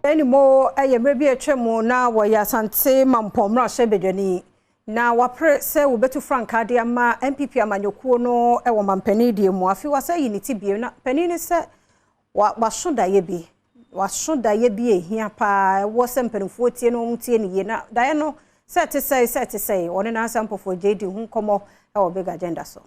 Ɛnimo ɛyɛ mmerɛ bi atwa mu na wɔyɛ Asante Mampɔn mmarahyɛbadwani na wapere sɛ wɔbɛtu frankaa de ama NPP amanyɔkuo no wɔ mampanin deɛ mu. Afei wasɛ yi ne ti bio na panin ne sɛ waso daeɛ bi, waso daeɛ bi a ehia paa ɛwɔ sɛ mpanimfoɔ tie no, wɔn tie ne yie. Na daeɛ no sɛ ɛte sɛ sɛ ɛte sɛ ɔne n'asɛmpɔfoɔ gye di ho nkɔmmɔ ɛwɔ Big Agenda so.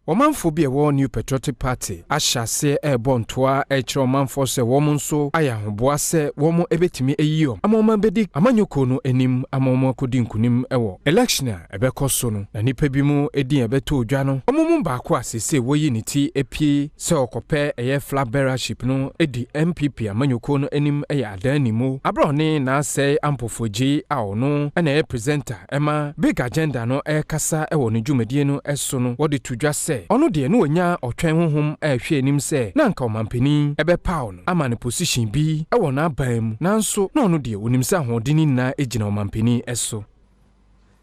Ɔmanfoɔ bi a ɛwɔ New Patriotic Party ahyɛ aseɛ ɛrebɔ ntoa ɛrekyerɛ ɔmanfoɔ sɛ wɔn nso ayɛ ahoboa sɛ wɔn bɛtumi ayi wɔn ama wɔn abɛdi amanyɔkuo no anim ama wɔn akɔdi nkonim ɛwɔ election a ɛbɛkɔ so no. Na nnipa bi mu din a ɛbɛtɔ odwa no, wɔn mu baako a seesei wɔyi ne ti apue sɛ ɔkɔpɛ ɛyɛ flag bearership no di NPP amanyɔkuo no anim ɛyɛ Adan Nimo. Aberɛ a ɔne n'asɛe Ampofogye a ɔno ɛna ɛyɛ presenter ɛma Big Agenda no ɛrekasa ɛwɔ ne dwumadie no ɛso no, wɔde to dwa sɛ ɔno deɛ ne wɔnya ɔtwɛn honhom ɛrehwɛ anim sɛ na anka ɔmampanin ɛbɛpaw no ama no position bi ɛwɔ n'aban mu, nanso na ɔno deɛ onim sɛ ahoɔden no nyinaa gyina ɔmampanin ɛso.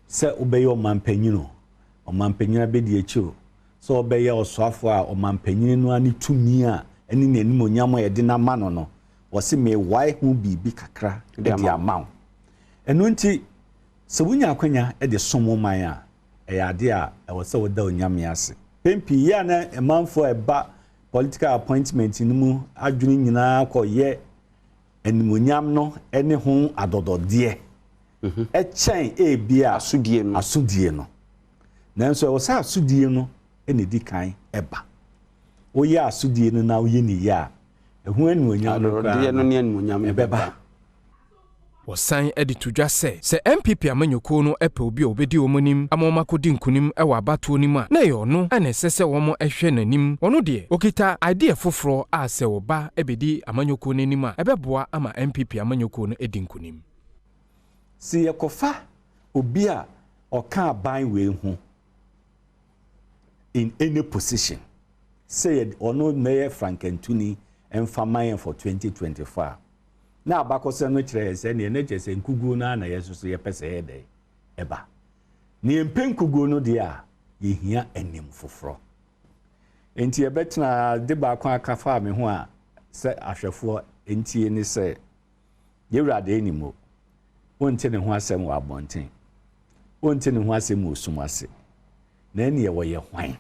Sɛ wobɛyɛ ɔmampanyin o, ɔmampanyin abɛdi akyi o, sɛ wobɛyɛ ɔsoafoɔ a, ɔmampanyin no ani tumi a ɛne n'animonyam a yɛde n'ama no, wɔsi mewae ho biribi kakra de ama wo. Ɛno nti sɛ wonya akwanya de som wo man a, ɛyɛ ade a ɛwɔ sɛ woda Onyame ase. Pɛn pii yɛ a na amanfoɔ a ɛba political appointment no mu adwene nyinaa kɔyɛ animonyam no ne ho adɔdɔdeɛ ɛkyɛn ebi a asodie no. Asodie no. Nanso ɛwɔ sɛ asodie no na ɛdi kan ɛba. Woyɛ asodie no na woyɛ ne yie a, ɛho animonyam no koraa adɔdɔdeɛ no ne animonyam no ɛbɛba. Wɔsan de to dwa sɛ NPP amanyɔkuo no pɛ obi a obɛdi wɔn anim ama wɔn akɔdi nkonim wɔ abatoɔ no mu a, na ɛyɛ ɔno na ɛsɛ sɛ wɔn hwɛ n'anim. Ɔno deɛ ɔkita idea foforɔ a sɛ ɔba bɛdi amanyɔkuo no anim a, ɛbɛboa ama NPP amanyɔkuo no adi nkonim. Sɛ yɛkɔfa obi a ɔka aban wei ho in any position sɛ yɛ ɔno mmɛyɛ frankantuni mfa ma yɛn for 2024, na abakɔsɛm no kyerɛ yɛn sɛ neɛ ne kyerɛ sɛ nkuguo no ara na yɛn nso so yɛpɛ sɛ yɛ dɛ ɛba na yɛmpɛ nkuguo no deɛ a, yɛhia anim foforɔ. Nti yɛbɛtena de baako aka fa me ho a sɛ ahwɛfoɔ ntie ne sɛ yɛwura de anim o, wonte ne ho asɛm wɔ abɔnten, wonte ne ho asɛm wɔ sum ase, na ɛneɛ wɔyɛ hwan?